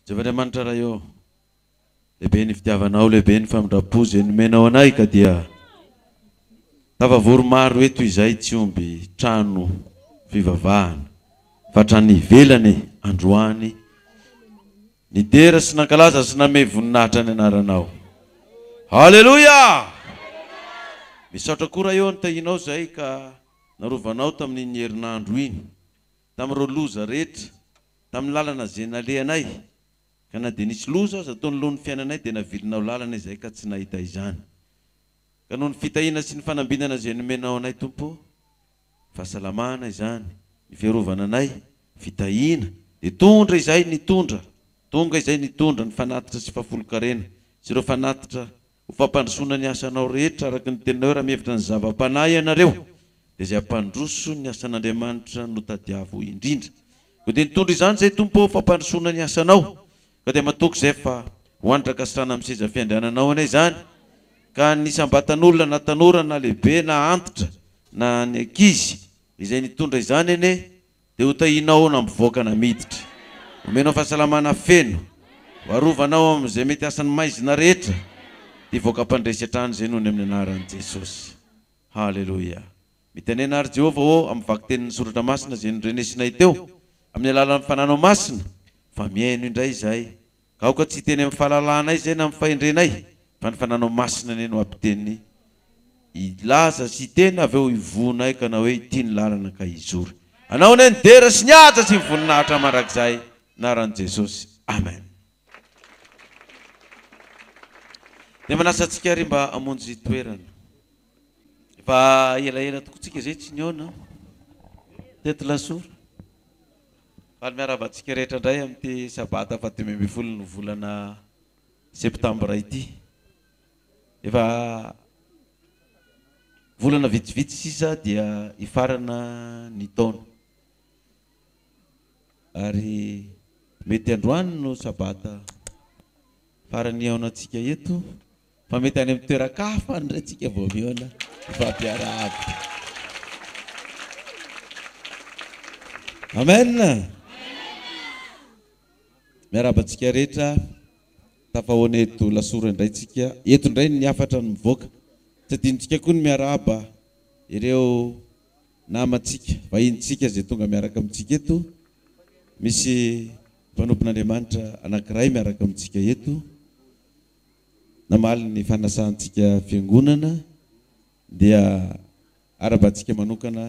Jehovah Andriamanitra Ray ô, lehibe ny fitiavanao, lehibe ny famindram-po izay nomenao anay ka dia tafavory maro eto izay tsy omby trano fivavahana fa hatrany ivelany androany nidera sy nankalaza sy namehy voninahitra ny anaranao. Haleloia! Misaotra koa Ray ô ny tahianao izay ka narovanao tamin'iny herinandro iny, tamin'ireo loza rehetra Tamin'ny lalana izay nalehanay, ka na dia nisy loza aza teo anoloan'ny fiainanay dia navilinao lalana izahay ka tsy nahita izany. Ka noho ny fitahiana sy ny fanambinana izay nomenao anay Tompo ô, fahasalamana izany, ny fiarovana anay, fitahiana, dia tondra izahay nitondra, tonga izahay nitondra ny fanatitra sy fahafolonkarena sy ireo fanatitra Ho fampandrosoana ny asanao rehetra araka ny teninao raha mihevitra ny zava-panahy ianareo dia izay hampandroso ny asan'Andriamanitra no tadiavo indrindra. Koa dia nitondra izany izay Tompo ô fampandrosoana ny asanao ka dia matoky izay fa ho an'ny rankasitrahana amin'ny seza fiandriananao anie izany ka ny isam-batan'olona na tanora na lehibe na antitra na ny ankizy izay nitondra izany anie Dia ho tahianao na mivoaka na miditra. Omenao fahasalamana feno. Ho arovanao amin'izay mety asan'ny maizina rehetra. Dia hivoaka mpandresy hatrany izay noho ny amin'ny anaran'i Jesosy. Haleloia. Mitenena àry Jehovah ô, amin'ny vakitenin'ny Soratra Masina izay norenesinay teo, amin'ny alalan'ny Fananao Masina, fa mihaino indray izahay. Ka aoka tsy hiteny amin'ny fahalalanay izay na amin'ny fahendrenay, fa ny Fananao Masina anie no hampiteny hilaza sy hiteny avy eo hivohonay ka na hoe ity ny lalana ka hizory. Anao anie ny dera sy ny haja sy ny voninahitra mandrakizay, anaran'i Jesosy. Amen. Dia manasa antsika ary mba hamonjy toerana. Efa elaela tokoa tsika izay tsy nihaona teto Lasora. Faly miarahaba antsika rehetra indray amin'ity sabata faha-15 ny volana septambra ity. Efa volana vitsivitsy sisa dia hifarana ny taona. Ary mety androany no sabata farany hihaonantsika eto. Fa mety any amin'ny toeran-kafa any indray tsika vao mihaona hifampiarahaba. Amen. Miarahaba antsika rehetra. Tafahoana eto Lasora indray tsika. Eto indray ny hafatra no mivoaka. Tsy adinontsika koa ny miarahaba ireo namantsika, vahinintsika izay tonga miaraka amintsika eto. Misy mpanompon'Andriamanitra anankiray miaraka amintsika eto. Namaly ny fanasantsika fiangonana dia arabantsika manokana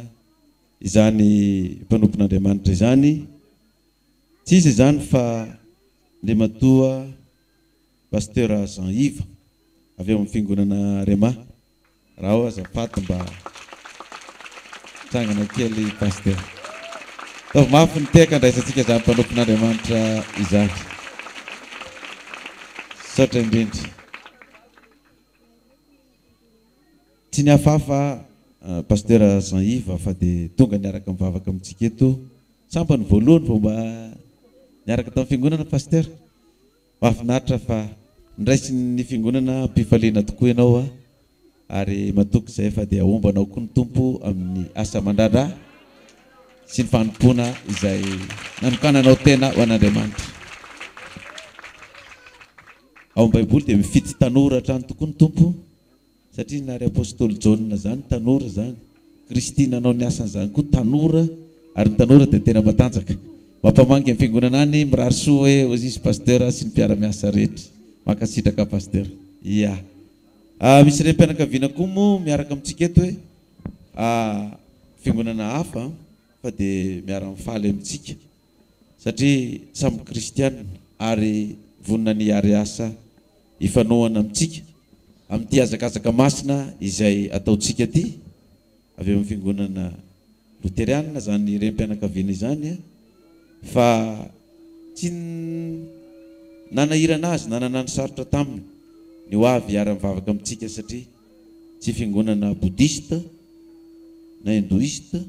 izany mpanompon'Andriamanitra izany. Tsy iza izany fa Andriamatoa Pasteur Jean Yves avy ao amin'ny fiangonana Rhema. Raha ao azafady mba tsangana kely Pasteur. Ataovy mafy ny tehaka andraisantsika izany mpanompon'Andriamanitra izany. Misaotra indrindra. Tsy nihafahafa Pasteur Jean Yves fa dia tonga niaraka mivavaka amintsika eto. Sambany voalohany vao mba niaraka tamin'ny fiangonana Pasteur. Mahafinaritra fa nraisin'ny fiangonana am-pifaliana tokoa ianao a! Ary matoky izay fa dia homba anao koa ny Tompo amin'ny asa aman-draharaha sy ny fanompoana izay nanokananao tena ho an'Andriamanitra. Ao amin'ny Baiboly dia mifidy tanora hatrany tokoa ny Tompo. Satria na ry Apostoly Jaona izany tanora izany, Kristy nanao ny asany izany koa tanora, ary ny tanora dia tena matanjaka. Mampamangy ny fiangonana any, mirary soa hoe hozizy Pasteur sy ny mpiara-miasa rehetra. Mankasitraka Pasteur. Ia. Ah, misy renim-pianakaviana koa moa miaraka amintsika eto hoe ah, fiangonana hafa an, fa dia miara-mifaly amintsika satria samy kristiana ary vonona ny hiary asa hifanohana amintsika amin'ity hazakazaka masina izay ataontsika ity avy amin'ny fiangonana loterianina izany renim-pianakaviana izany fa tsy nanahirana azy na nanano sarotra taminy ny ho avy hiara-mivavaka amintsika satria tsy fiangonana bodista na hindoista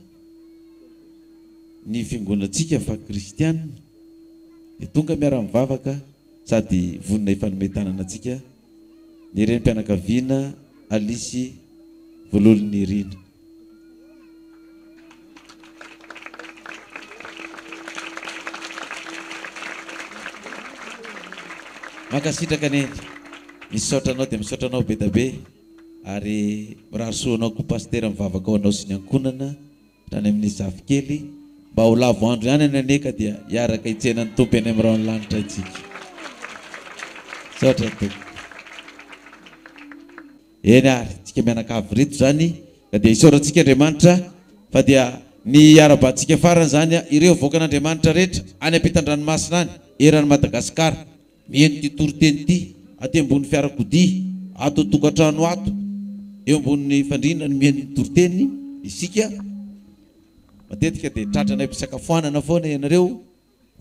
ny fiangonantsika fa kristiana dia tonga miara-mivavaka sady vonona hifanome tanana antsika ny renim-pianakaviana Alice Vololonirina. Mankasitraka Neny. Misaotra anao dia misaotra anao be da be ary mirary soa anao koa Pasitera mivavaka ho anao sy ny ankohonana hatrany amin'ny zafikely mba ho lavo andro ihany any anie ka dia hiaraka hitsena ny Tompo eny amin'ny rahon'ny lanitra itsika. Misaotra tompoko. Eny ary, tsika mianakavy ireto izany ka dia isaorantsika Andriamanitra fa dia ny hiarabantsika farany izany ireo vahoakan'Andriamanitra rehetra any ampitan-dranomasina any, eran'i Madagasikara, mihaino ity toriteny ity, aty ambony fiarakodia, ato an-tokantrano ato, eo ambony fandriana no mihaino ny toriteny isika, matetika dia tratranay am-pisakafoanana foana ianareo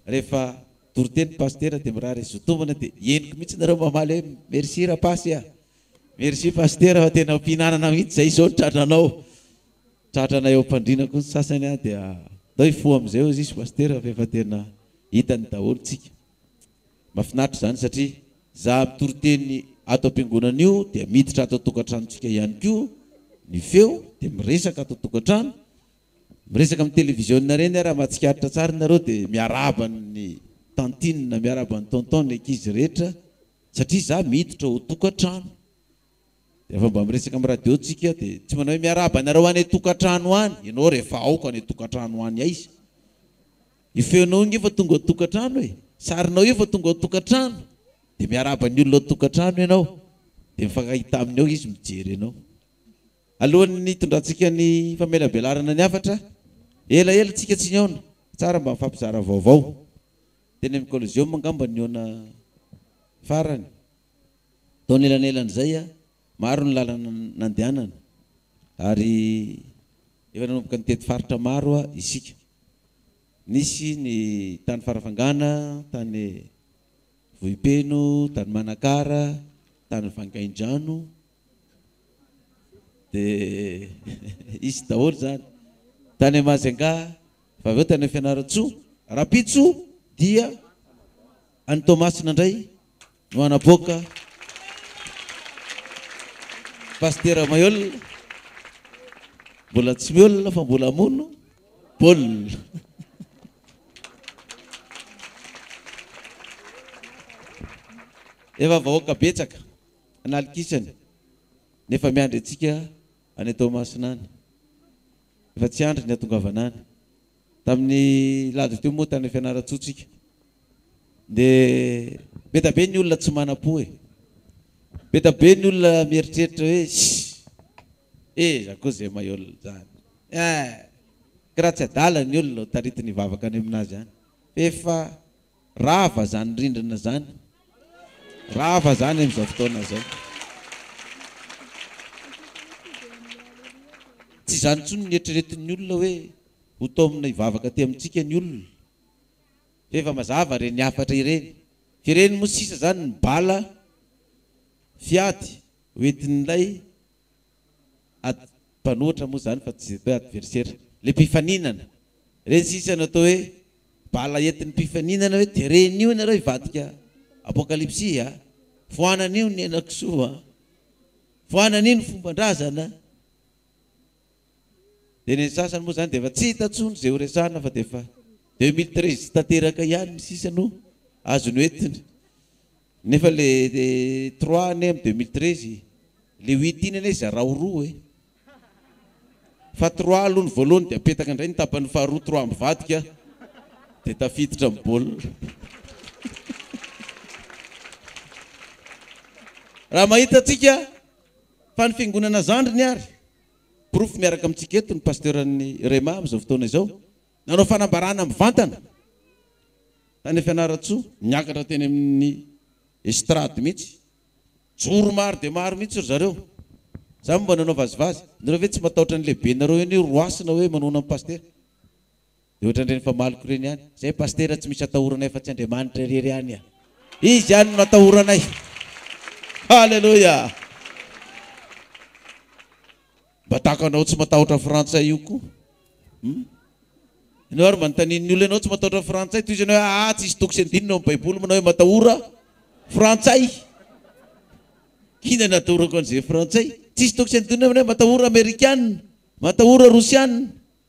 rehefa toriteny Pasitera dia mirary zotomana dia henoko mihitsy nareo mamaly hoe merci rapasy a! Merci Pasitera fa tena mpihinanana mihitsy zay izao no tratranao. Tratranay eo am-pandriana koa ny sasany an dia ndao hifoha amin'izay hozy izy Pasitera fa efa tena hitany daholo tsika. Mahafinaritra izany satria za mitory teny ato am-piangonana io dia miditra ato an-tokantranontsika ihany koa ny feo dia miresaka ato an-tokantrano. Miresaka amin'ny televiziona ireny aho raha mahatsikaritra tsara nareo dia miarahaba ny tantine, miarahaba ny tonton ny ankizy rehetra. Satria za miditra ao tokantrano. Dia efa mba miresaka amin'ny radio tsika dia tsy manao hoe miarahaba anareo any tokantrano any. Ianao rehefa aoka any tokantrano any aiza? Io feonao io nge efa tonga ao tokantrano e. Sarinao io efa tonga ao tokantrano. Dia miarahaba ny olona ao tokantrano ianao. Dia mifankahita aminy ao izy mijery anao. Alohan'ny hitondrantsika ny famelabelarana ny hafatra, elaela tsika tsy nihaona. Tsara mba mifampizara vaovao. Teny amin'ny Coliseum angamba ny nihaona farany. Tao anelanelan'izay, maro ny lalana nandehanana ary efa nanomboka nitety faritra maro isika. Nisy ny tany Farafangana, tany Vohipeno, tany Manakara, tany Vangaindrano. Dia hisy daholo izany. Tany Majunga, fa avy eo tany Fianarantsoa. Rahampitso dia any Toamasina indray no hanapoaka Pasitera Mayol. Mbola tsy miolona fa mbola hamono baolina. Efa vahoaka betsaka analikisany nefa miandry antsika any Toamasina any. Efa tsy andry ny hatongavana any. Tamin'ny lahady teo moa tany Fianarantsoa tsika. Dia be da be ny olona tsy manam-po e. Be da be ny olona mieritreritra hoe ssy, iza koa izay maheolona izany. Eh, kiraha tsy adala ny olona ho taritiny hivavaka any aminazy any. F'efa Rava zany rindrina zany. Rava zany amin'izao fotoana izao. Tsy izany intsony ny eritreretin'ny olona hoe ho taomina hivavaka aty amintsika ny olona. Fa efa mazava ireny hafatra ireny. F'ireny moa sisa zany ny bala fiady hoentin'ilay Ad, mpanohitra moa izany fa tsy hoe adversaire, le mpifaninana, ireny sisa no atao hoe bala entin'ny mpifaninana hoe teren'io ianareo hivadika apokalypsy a, foanan'io ny henakisoa a, foanan'io ny fomban-drazana. Dia ny sasany moa izany dia efa tsy hita intsony izay ho resahana fa dia efa 2013 tanteraka ihany ny sisa no azony hoentina. Nefa le trois anie am 2013 le huit iny anie zarao roa e! Fa trois aloha ny voalohany de apetaka indray ny tapany faharoa trois mivadika de tafiditra am baolina. Raha mahita antsika fa ny fiangonana zandriny ary porofo miaraka amintsika eto ny pasteur-n'ny Rhema amin'izao fotoana izao nanao fanambarana mivantana Tany Fianarantsoa, niakatra teny amin'ny estrade mihitsy. Joro maro dia maro mihitsy ry zareo. Za moa mba nanao vazivazy. Nareo ve tsy matahotra ny lehibenareo eny roasina hoe manohana an'i Pasitera? Dia ohatran'ireny famaliko ireny ihany. Zay Pasitera tsy misy atahoranay fa tsy Andriamanitra irery ihany a! Izy ihany no atahoranay. Haleloia! Mba tahaka anao tsy matahotra frantsay io koa. Hum? Ianao ary mba anontanian'ny olona ianao tsy matahotra frantsay toy izany hoe aa tsisy toko sy andininy ao amin'ny baiboly manao hoe matahora frantsay. Inona no atahorako an'izay frantsay? Tsisy toko sy andininy manao hoe matahora amerikana, matahora rosiana,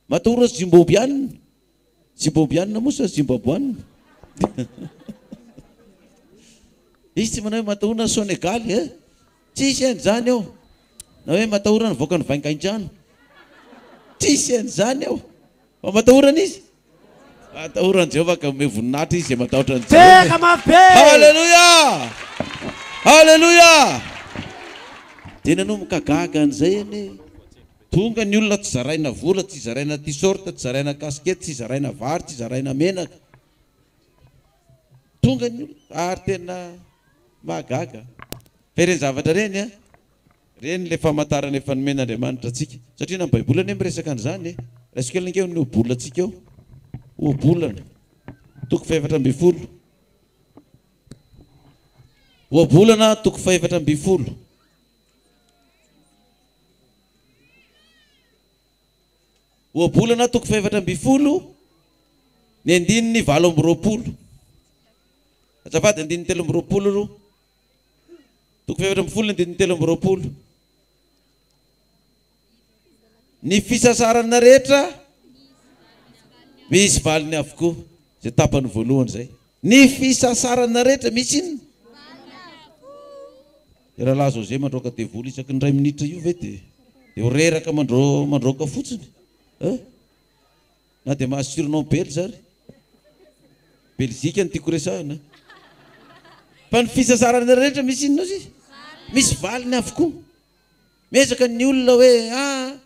matahora zimbobiana. Zimbobiana moa sa zimbaboanina? Izy tsy manao hoe matahorana Sonegaly eh! Tsisy an'izany eo. Na hoe matahorana nivoaka ny vaingaintrano. Tsisy an'izany eo. Fa matahorana izy? Matahorana an'i Jehovah ka omeo voninahitra izy izay matahotra an'i Jehovah. Tehaka mafy be! Haleloia! Haleloia! Dia nanomboka gaga an'izay anie. Tonga ny olona tsy zaraina vola, tsy zaraina t-shirt, tsy zaraina casquette, tsy zaraina vary, tsy zaraina menaka. Tonga ny olona ary tena mahagaga. Fa ireny zavatra ireny an, ireny ilay famantarana efa nomen'Andriamanitra antsika. Satria na ny Baiboly anie miresaka an'izany e. Raiso kely ange ny ohabolantsika eo. Ohabolana, toko fahefatra ambin'ny folo. Ohabolana toko fahefatra ambin'ny folo. Ohabolana toko fahefatra ambin'ny folo, ny andininy 28. Azafady, andininy 23 aloha. Toko fahefatra ambin'ny folo, ny andininy 23. Ny fisasarana rehetra misy valiny avokoa. Izay tapany voalohany izay. Ny fisasarana rehetra misy inona? Ry rahalahy José mandroaka devoly isaky ny iray minitra io ve dia dia ho reraka mandro mandroaka fotsiny eh? Na dia mahazo surnom belge ary. Belzika no tiako resahina. Fa ny fisasarana rehetra misy inona ozy? Misy valiny avokoa. Miezaka ny olona hoe ah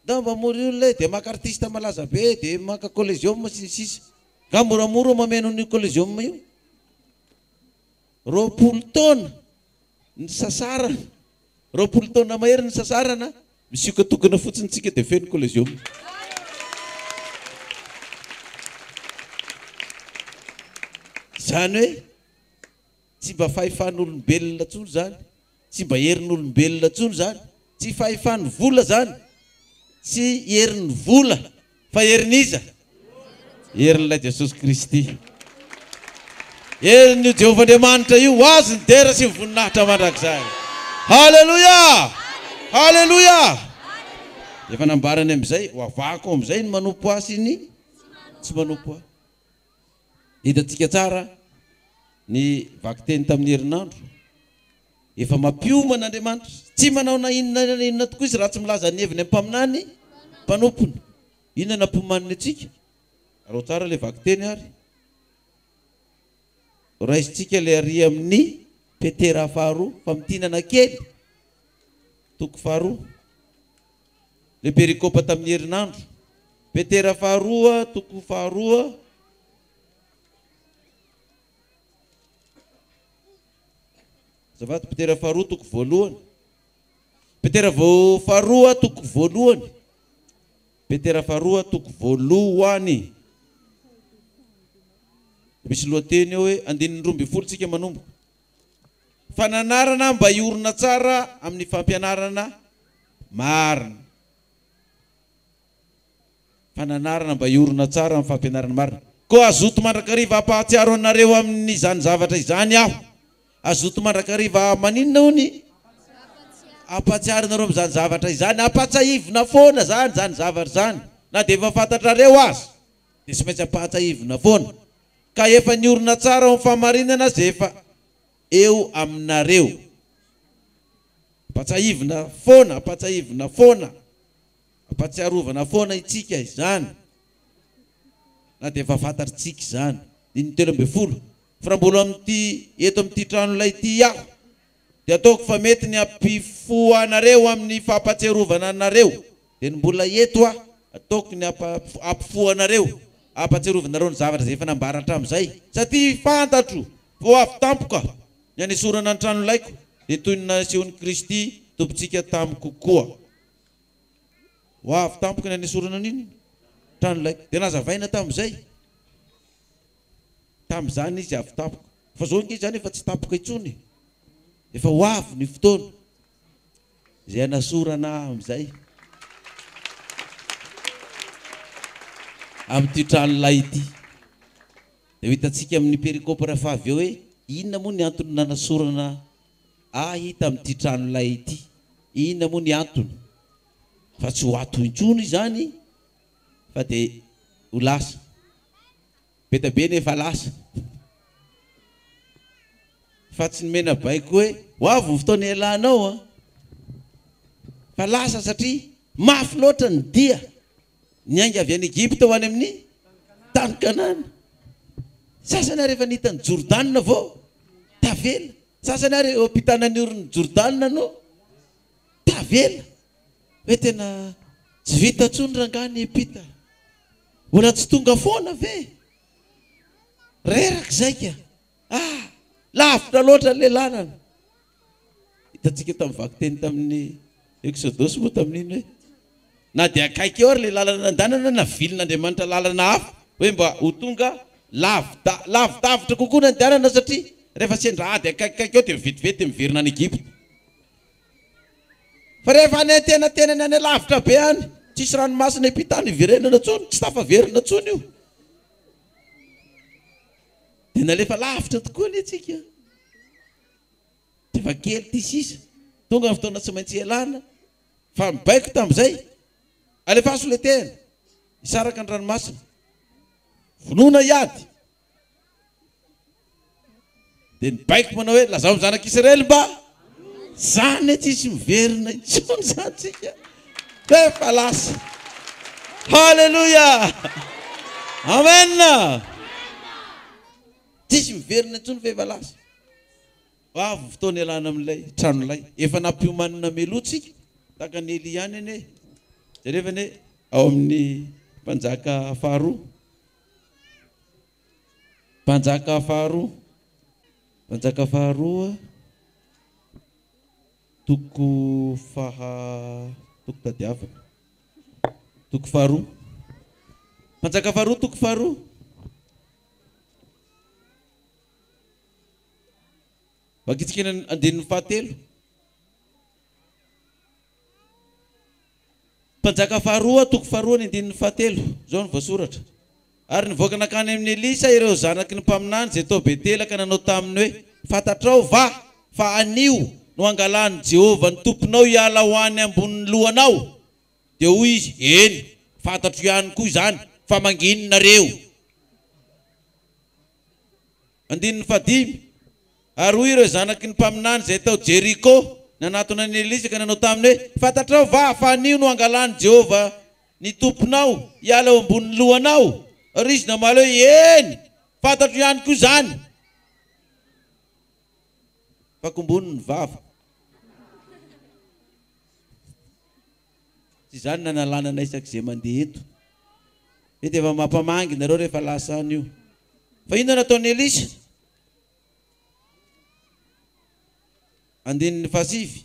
ndao mba hamory olona e, dia maka artiste malaza be, dia maka coliseum sy ny sisa. Nga moramora mameno an'io coliseum io? 20 taona nisasarana, 20 taona mahery nisasarana, misioka tokana fotsiny tsika dia feno coliseum. Izany hoe tsy mba fahefan'olombelona intsony izany, tsy mba herin'olombelona intsony izany, tsy fahefan'ny vola izany, tsy herin'ny vola fa herin'iza? Herin'ilay Jesosy Kristy. Herin'io Jehovah Andriamanitra io, ho azy ny dera sy ny voninahitra mandrakizay. Haleloia! Haleloia! Efa nambarany amin'izay, ho avahako amin'izay ny manompo ahy sy ny tsy manompo ahy. Hitantsika tsara ny vakiteny tamin'ny herinandro. Efa mampiomana Andriamanitra. Tsy manao na inona na inona tokoa izy raha tsy milaza ny heviny amin'ny mpaminany mpanompony. Inona no ampiomaniny antsika? Araho tsara ilay vakiteny ary. Horaisintsika ilay ary amin'ny Petera faharoa, famintinana kely, toko faharoa. Ilay perikopa tamin'ny herinandro. Petera faharoa, toko faharoa. Azafady, Petera faharoa, toko voalohany. Petera vao faharoa, toko voalohany. Petera faharoa, toko voalohany. Misy lohateny eo hoe andininy 12 tsika manomboka. Fananarana mba hiorina tsara amin'ny fampianarana marina. Fananarana mba hiorina tsara amin'ny fampianarana marina. Koa hazoto mandrakariva hampahatsiaro anareo amin'izany zavatra izany aho. Hazoto mandrakariva maninona hono? Hampahatsiaro anareo amin'izany zavatra izany. Hampahatsiahivina foana izany izany zavatra izany. Na dia efa fantatrareo aza, dia tsy maintsy hampahatsiahivina foana. Ka efa niorina tsara ao amin'ny fahamarinana izay efa eo aminareo. Ampahatsiahivina foana, ampahatsiahivina foana. Ampahatsiarovana foana itsika izany na dia efa fantatritsika izany. Andininy 13, Fa raha mbola amin'ity eto amin'ity tranolay ity aho, dia ataoko fa mety ny hampifoha anareo amin'ny fampahatsiarovana anareo. Dia ny mbola eto aho, ataoko ny hampifoha anareo, hampahatsiarovanareo ny zavatra izay efa nambara hatramin'izay, satria fantatro fa ho avy tampoka ny hanesorana ny tranolaiko, dia toy ny nasehon'i Kristy Tompontsika tamiko koa. Ho avy tampoka ny hanesorana an'iny tranolay. Dia nazavaina tamin'izay. Tamin'izany izy avy tampoka. Fa izao ange izany efa tsy tampoka intsony. Efa ho avy ny fotoana izay hanasorana ahy amin'izay. Amin'ity tranolay ity. Dia ho hitantsika amin'ny perikopa rehefa avy eo hoe inona moa ny antony nanasorana ahy tamin'ity tranolay ity. Inona moa ny antony? Fa tsy ho ato intsony izany fa dia ho lasa. Be dia be ny efa lasa. Fa tsy nomena baiko hoe ho avy ny fotoana hialanao an! Fa lasa satria mafy loatra ny dia niainga avy any Egypta ho any amin'ny tany Kanana. Sasany ary efa nita an'i Jordana vao tavela. Sasany ary eo am-pitana ny oron'i Jordana no tavela. Hoe tena tsy vita intsony rangahy ny hiampita. Mbola tsy tonga foana ve? Reraka izay ka. Ah! Lavitra loatra ilay lalana. Hitantsika tamin'ny vakiteny tamin'ny Eksodosy moa tamin'iny hoe na dia akaiky eo ary ilay lalana nandehanana, navilin'Andriamanitra lalana hafa hoe mba ho tonga lavida lavidavitra kokoa nandehanana satria rehefa sendra ady akaikikaiky eo dia vetivety dia miverina any Egypta. Fa rehefa any antenatenany any lavitra be any, tsisy ranomasina hiampitana hiverenana intsony, tsy tafaverina intsony io. Dia nalefa lavitra tokoa anie tsika. Efa kely ity sisa. Tonga ny fotoana tsy maintsy hialana. Fa mibaiko tamin'izay. Alefaso ilay tehina. Hisaraka ny ranomasina. Vonoina hiady. Dia nibaiko manao hoe lazao amin'ny zanak'Israely mba zany e tsisy miverina intsony zany tsika. Efa lasa. Haleloia! Amen! Tsisy miverina intsony fa efa lasa. Ho avy ny fotoana ialana amin'ilay tranolay. Efa nampiomanina mialoha tsika. Tahaka an'i Elia ihany anie. Jereo anie ao amin'ny mpanjaka faharoa. Mpanjaka faharoa. Mpanjaka faharoa toko faha toko tadiavina. Toko faharoa. Mpanjaka faharoa toko faharoa. Vakitsika ny andininy fahatelo. Mpanjaka faharoa, toko faharoa, ny andininy fahatelo. Izao no voasoratra, Ary nivoaka nankany amin'i Elisa ireo zanaky ny mpaminany izay tao Betela ka nanao taminy hoe, Fantatrao va fa anio no hangalan'i Jehovah ny tomponao hiala ho any ambonin'ny lohanao? Dia hoy izy, Eny, fantatro ihany koa izany, fa mangininareo. Andininy fahadimy, Ary hoy ireo zanaky ny mpaminany izay tao Jeriko, nanatona an'i Elisa ka nanao taminy hoe, Fantatrao va fa anio no hangalan'i Jehovah ny tomponao hiala eo ambonin'ny lohanao? Ary izy namaly hoe, Eny, fantatro ihany koa izany. Fa kombony ny vava. Tsy izany nanalana anay isak'izay mandeha eto. Mety efa mampamangy nareo rehefa lasa any io. Fa inona nataon'i Elisa? Andininy fahasivy.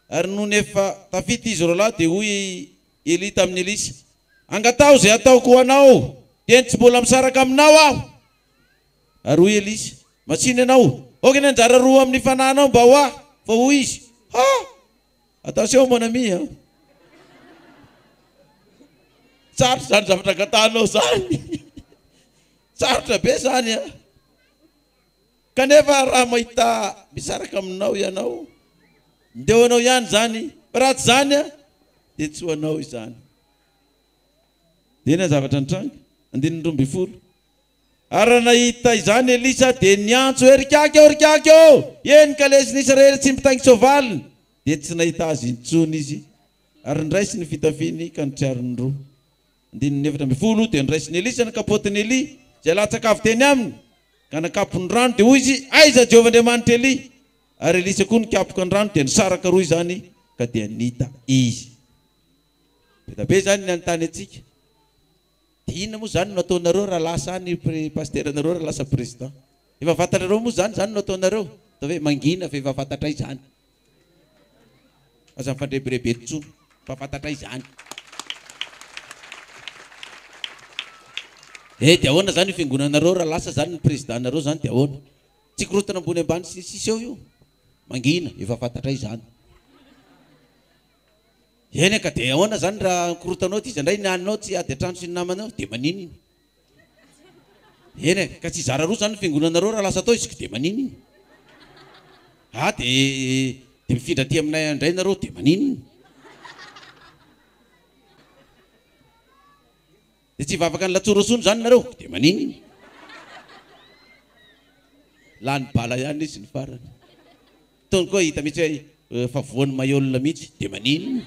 Ary nony efa tafita izy roalahy dia hoy i Elia tamin'i Elisa, Angataho izay hataoko ho anao, dieny tsy mbola misaraka aminao aho. Ary hoy Elisa, Masìna ianao, aoka ny anjara roa amin'ny fanahinao mba ho ahy. Fa hoy izy, Ha! Attention mon ami an! Sarotra izany zavatra angatahanao izany. Sarotra be izany an! Kanefa raha mahita misaraka aminao ianao, dia ho anao ihany izany, fa raha tsy izany an, dia tsy ho anao izany. Dia inona ny zavatra nitranga? Andininy 12. Ary raha nahita izany Elisa, dia niantso hoe, Ry Kaky ô, ry Kaky ô! Eny, kalesin'ny Israely tsy mpitaingin-tsoavaliny! Dia tsy nahita azy intsony izy, ary niraisiny ny fitafiany ka notriariny roa. Andininy 14, Dia noraisin'i Elisa ny kapoatin'i Elia, izay latsaka avy teny aminy, ka nakapo ny rano, dia hoy izy, Aiza Jehovah Andriamanitr'i Elia? Ary Elisa koa nikapoka ny rano, dia nisaraka roa izany, ka dia nita izy. Be dia be izany ny hanontany antsika. Dia inona moa izany no ataonareo raha lasa any pasiteranareo raha lasa président? Efa fantatrareo moa izany izany no ataonareo? Atao hoe mangina fa efa fantatray izany. Aza mifandrebirebe intsony fa fantatray izany. Eh dia ahoana izany io fiangonanareo raha lasa izany ny président-nareo izany dia ahoana? Tsy korontana ambony ambany sy ny sisa eo io. Mangina, efa fantatray izany. Eny ka dia ahoana izany raha mikorontana ao dia iza indray ny aninao tsy ady an-trano sy ny namana ao dia maninona? Eny e, ka tsy hizara roa izany ny fiangonanareo raha lasa tao izy ka dia maninona? Ah dia dia mifindra aty aminay indray nareo dia maninona? Dia tsy hivavaka ny latsorosono izany nareo dia maninona? Lany bala ihany izy ny farany. Tony koa hita mihitsy hoe efa voan'ny maiolina mihitsy dia maninona?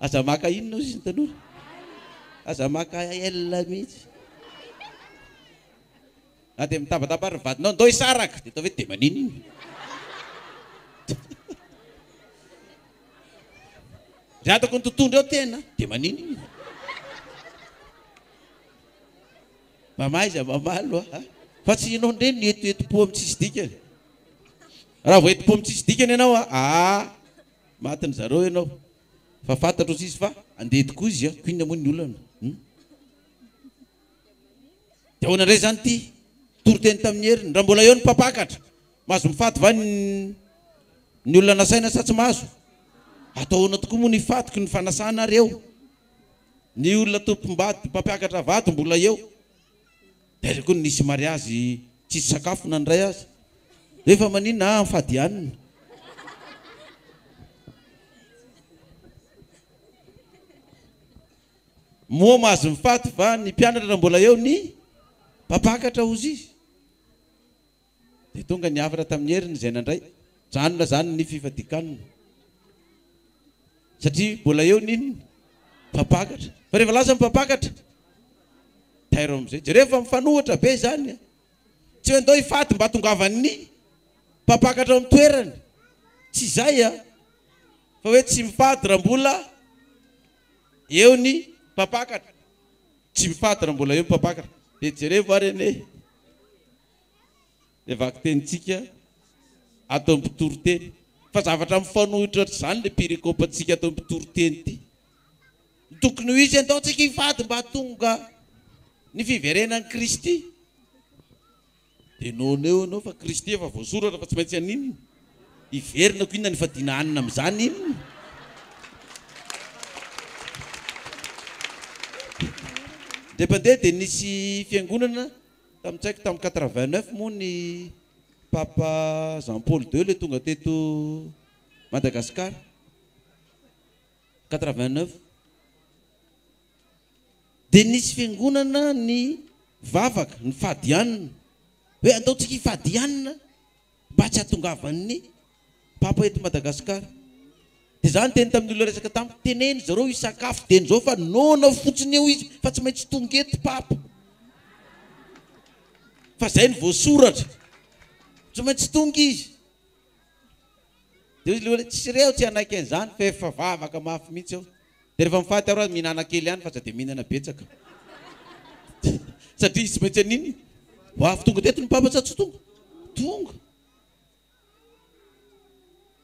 Aza maka inona hozy ny tanora? Aza maka L mihitsy. Na dia mitabataba ary ny vadinao, ndao hisaraka! Dia atao hoe dia maninona? Ry atako ny tontondro eo tena, dia maninona? Mba mahaiza mamaly hoa a! Fa tsy ianao indray no etoetom-po amin'ny tsisy dikany. Raha vao etom-po amin'ny tsisy dikany ianao a, aa! Matin'ny zareo ianao. Fa fantatro ozy izy fa andeha tokoa izy a, ko inona moa ny olana? Hum. Dia ahoana indray izany ity? Toriteny tamin'ny heriny. Raha mbola eo ny mpampakatra, mahazo mifaty va ny ny olona nasaina sa tsy mahazo? Atao ahoana tokoa moa ny fatiko ny fanasana ary eo? Ny olona tompom-bady mpampiakatra vady mbola eo. Dia aiza koa no nisy mariazy tsisy sakafo na ny iray aza? Nefa maninona ah mifady hanina. Moa mahazo mifaty va ny mpianatra raha mbola eo ny mpampakatra hozy izy? Dia tonga ny hafatra tamin'ny heriny izay nandray. Janona izany ny fifadian-kanina. Satria mbola eo ny inona? Mpampakatra. Fa rehefa lasa ny mpampakatra, tairo amin'izay. Jereo fa mifanohitra be izany. Tsy hoe ndao hifaty mba hatongavan'ny mpampakatra ao amin'ny toerany. Tsy izay a. Fa hoe tsy mifaty raha mbola eo ny mpampakatra. Tsy mifaty raha mbola eo ny mpampakatra. Dia jerevo ary anie ilay vakitenintsika ato amin'ny mpitoriteny. Fa zavatra mifanohitra ohatr'izany ilay perikopantsika ato amin'ny mpitoriteny ity. Ny tokony ho izy, andao tsika hifady mba hahatonga ny fiverenan'i Kristy. Dia noana eo ianao fa Kristy efa voasoratra fa tsy maintsy haninona? Hiverina ko inona ny fadiana hanina amin'izany inona? Indray mpandeha dia nisy fiangonana tamin'ny tsy haiko tamin'ny 89 moa ny Papa Jean Paul II ilay tonga teto Madagascar. 89 dia nisy fiangonana ny vavaka, ny fady hanina, hoe andao tsika hifady hanina mba tsy hahatongavan'ny Papa eto Madagascar. Dia za niteny tamin'ny olona resaka tamiko, teneno zareo hisakafo dieny izao fa noana fotsiny eo izy fa tsy maintsy tonga eto Papa. Fa zay no voasoratra. Tsy maintsy tonga izy. Dia hoy izy hoe tsy re aho tsy hanaiky an'izany fa efa vavaka mafy mihitsy aho. Dia rehefa mifaty aho raha mihinana kely ihany fa aza dia mihinana betsaka. Satria izy tsy maintsy an'iny. Ho avy tonga teto ny Papa sa tsy tonga? Tonga.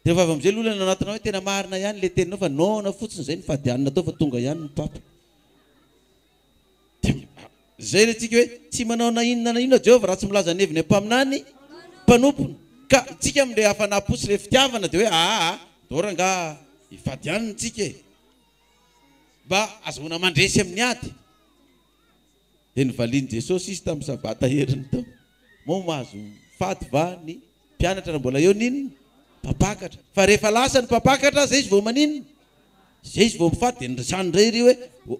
Dia rehefa avy amin'izay aloha ilay nanatona hoe tena marina ihany ilay teninao fa noana fotsiny izay ny fadianina tao fa tonga ihany ny Papa. Izay ilay tsika hoe tsy manao na inona na inona Jehovah raha tsy milaza ny heviny amin'ny mpaminany mpanompony. Ka tsika amin'ilay hafanam-po sy ilay fitiavana dia hoe aa ndao rangaha hifady hanina tsika e. Mba azahoana mandresy amin'ny ady. Dia novalian'i Jesosy izy tamin'ny sabata heriny tao. Moa mahazo mifady va ny mpianatra raha mbola eo ny inona? Mpampakatra. Fa rehefa lasa ny mpampakatra, zay izy vao maninona? Zay izy vao mifaty dia niresahany indray iry hoe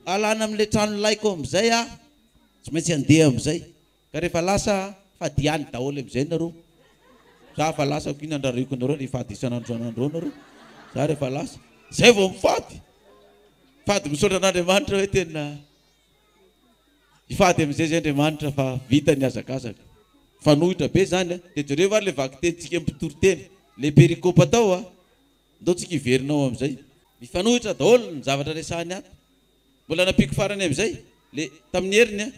alana amin'ilay trano laiko amin'izay aho, tsy maintsy handeha amin'izay. Ka rehefa lasa aho, fady ihany daholo amin'izay nareo. Za efa lasa ko inona andrariko anareo ry fady isan'andro isan'andro eo nareo. Za rehefa lasa, zay vao mifaty. Fady misaotra an'Andriamanitra hoe tena hifady amin'izay zay Andriamanitra fa vita ny hazakazaka. Mifanohitra be zany a. Dia jereo ary ilay vakitenintsika mpitory teny, ilay perikopa tao a. Ndao tsika hiverina ao amin'izay. Mifanohitra daholo ny zavatra resahiny ato. Mbola nampiako farany amin'izay, le tamin'ny heriny a,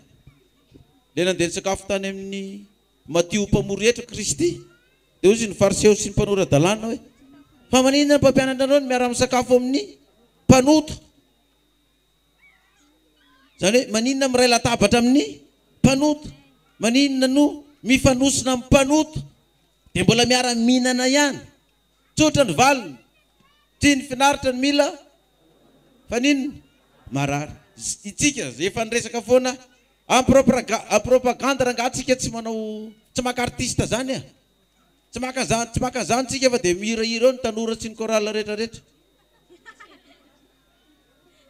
le nandeha nisakafo tany amin'ny Matio mpamory hetra Kristy, dia hozy ny Fariseo sy ny mpanora-dalàna hoe, Fa maninona ny mpampianatra anareo no miara-misakafo amin'ny mpanota? Izany hoe maninona miray latabatra amin'ny mpanota? Maninona no mifanosona amin'ny mpanota? Dia mbola miara-mihinana ihany. Tsotra ny valiny. Tia ny finaritra ny mila fa n'inona? Marary. Itsika zay efa niresaka foana en propagande rangaha tsika tsy manao tsy maka artiste zany a! Tsy maka zany tsy maka zany tsika fa dia mihirahira eo ny tanora sy ny chorale rehetra rehetra.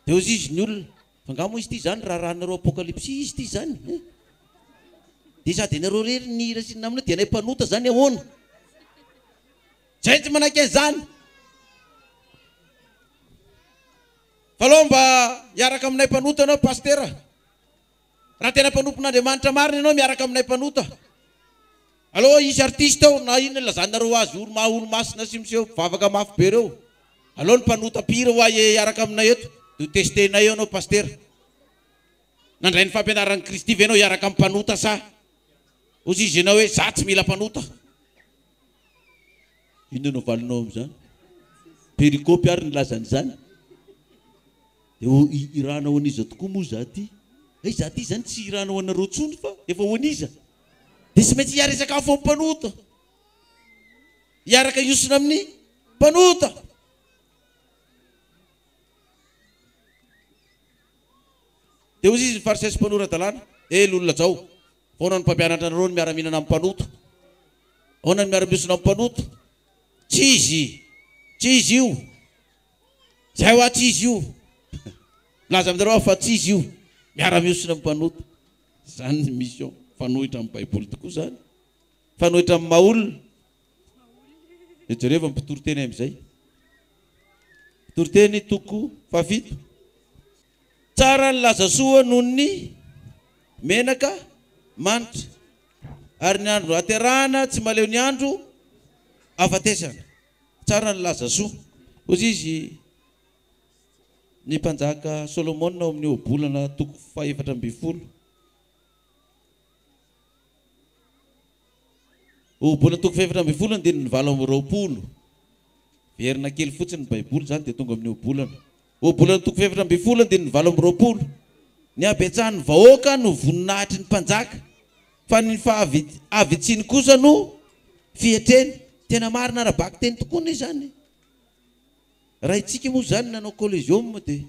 Dia hozy izy ny olona. Fa angaha moa izy ity izany raharahanareo apokalypsy izy ity izany eh? Dia sady ianareo irery ny hira sy ny namana dia anay mpanota izany ahoana? Zay tsy manaiky an'izany. Fa aleo mba hiaraka aminay mpanota ianao Pasitera. Raha tena mpanompon'Andriamanitra marina ianao miaraka aminay mpanota. Aleo hisy artiste ao na inona ilazanareo azy olo maha olo masina sy miseho mpivavaka mafy be reo. Aleo ny mpanota mpihira hoa hiaraka aminay eto de ho tester-nay eo ianao Pasitera. Nandray ny fampianaran'i Kristy ve ianao hiaraka amin'ny mpanota sa hozy izy ianao hoe za tsy mila mpanota. Inona no valinao amin'izany? Perikopy ary nilaza an'izany. Dia ho hirana ho an'iza tokoa moa izaho ity? Hay izaho ity izany tsy hirana ho anareo intsony fa efa ho an'iza? Dia tsy maintsy hiara-hisakafo amin'ny mpanota. Hiaraka hiosona amin'ny mpanota. Dia hoy izy ny Fariseo sy mpanora-dalàna, Eh, olona jao, Ahoana ny mpampianatra anareo no miara-mihinana amin'ny mpanota? Ahoana ny miara-mihosona amin'ny mpanota? Tsy izy! Tsy izy io! Izay hoa tsy izy io! Milaza aminareo aho fa tsy izy io! Miara-mihosona amin'ny mpanota. Izany ny mission. Mifanohitra amin'ny Baiboly tokoa izany. Mifanohitra amin'ny maha-olona. Dia jerevo ny mpitoriteny amin'izay. Mpitoriteny toko fahafito. Tsara ny laza soa noho ny menaka manitra, ary ny andro haterahana tsy mahaleo ny andro hafatesana. Tsara ny laza soa. Hoy izy, ny mpanjaka Solomona ao amin'ny Ohabolana toko fahefatra ambin'ny folo. Ohabolana toko fahefatra ambin'ny folo andininy 28. Verina kely fotsiny ny Baiboly izany dia tonga amin'ny Ohabolana. Ohabolana toko fahefatra ambin'ny folo andininy 28. Ny habetsahan'ny vahoaka no voninahitry ny mpanjaka, fa ny fahavitsiany kosa no fietreny. Tena marina ara-bakiteny tokoa anie izany e. Raha itsika moa izany nanao collégium dia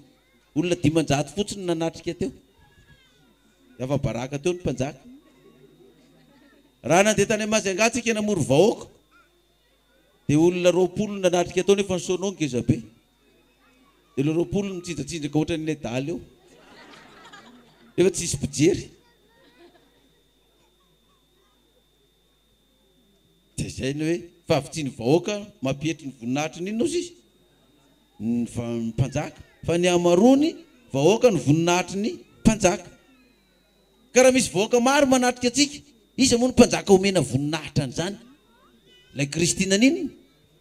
olona 500 fotsiny no nanatrika teo. Dia afa-baraka teo ny mpanjaka. Raha nandeha tany Majunga tsika namory vahoaka dia olona 20 no nanatrika teo nefa ny sono ngeza be. Dia ilay 20 mitsinjatsinjaka ohatran'ilay dahalo eo. Nefa tsisy mpijery. Dia izay ny hoe fahavitsian'ny vahoaka mampietry ny voninahitry ny inona ozy izy? Ny mpanjaka. Fa ny hamaroany vahoaka ny voninahitry ny mpanjaka. Ka raha misy vahoaka maro manatrika antsika, iza moa no mpanjaka omena voninahitra an'izany? Ilay Kristy naninona?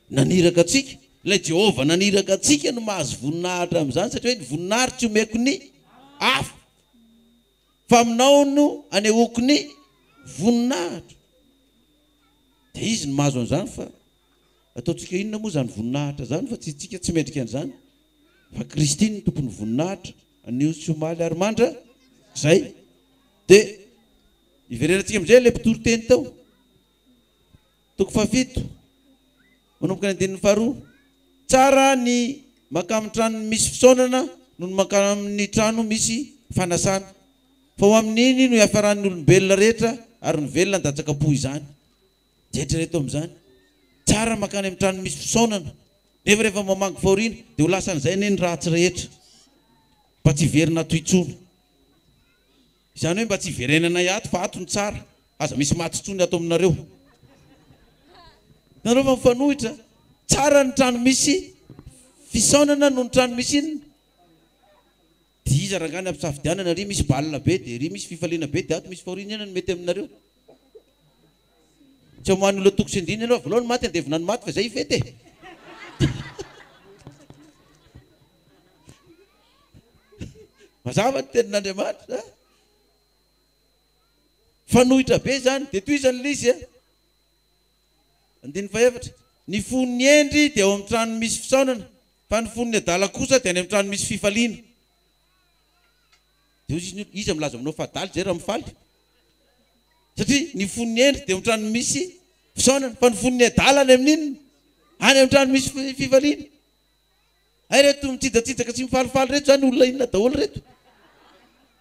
Naniraka antsika. Ilay Jehovah naniraka antsika no mahazo voninahitra amin'izany satria hoe ny voninahitro tsy omeko ny hafa. Fa aminao no anehoako ny voninahitro. Dia izy no mahazo an'izany fa ataontsika inona moa izany voninahitra izany fa tsy isika tsy mendrika an'izany fa Kristy no tompon'ny voninahitra anio sy omaly ary mandrakizay. Dia iverenantsika amin'izay ilay mpitory teny tao. Toko fahafito, manomboka ny andininy faharoa. Tsara ny mankamin'ny trano misy fisaonana noho ny mankamin'ny trano misy fanasana. Fa ho amin'iny no hiafaran'ny olombelona rehetra ary ny velona handatsaka am-po izany. Dia eritrereto amin'izany. Tsara ny mankany amin'ny trano misy fisaonana. Nefa rehefa mamangy fahoriana, dia ho lasan'izay anie ny ratsy rehetra. Mba tsy hiverina ato intsony. Izany hoe mba tsy hiverenanay ato fa ato no tsara, aza misy maty intsony ato aminareo. Hitanareo fa mifanohitra, tsara ny trano misy fisaonana noho ny trano misy inona? Dia iza rangahy ny ampisafidianana, ary misy bal be dia ery misy fifaliana be dia ato misy fahoriana, inona no mety aminareo? Tsy amoahan'ny olona toko sy andininy ianao, avelao ny maty handevina ny maty fa izay hifety e! Mazava ny tenin'Andriamanitra a! Fanohitra be izany. Dia tohizany ilay izy a! Andininy fahefatra, Ny fon'ny hendry dia ao amin'ny trano misy fisaonana, fa ny fon'ny adala kosa dia any amin'ny trano misy fifaliana. Dia hoy izy, Iza milaza aminao fa adala izay raha mifaly? Satria ny fon'ny hendry dia ao amin'ny trano misy fisaonana, fa ny fon'ny adala any amin'ny inona? Any amin'ny trano misy fifaliana. Hay reto mitsijatsijaka sy mifalifaly reto zany olona inona daholo reto?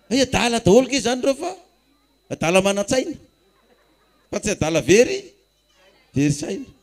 Hay adala daholo kay zany reo fa adala manan-tsaina fa tsy adala very very saina.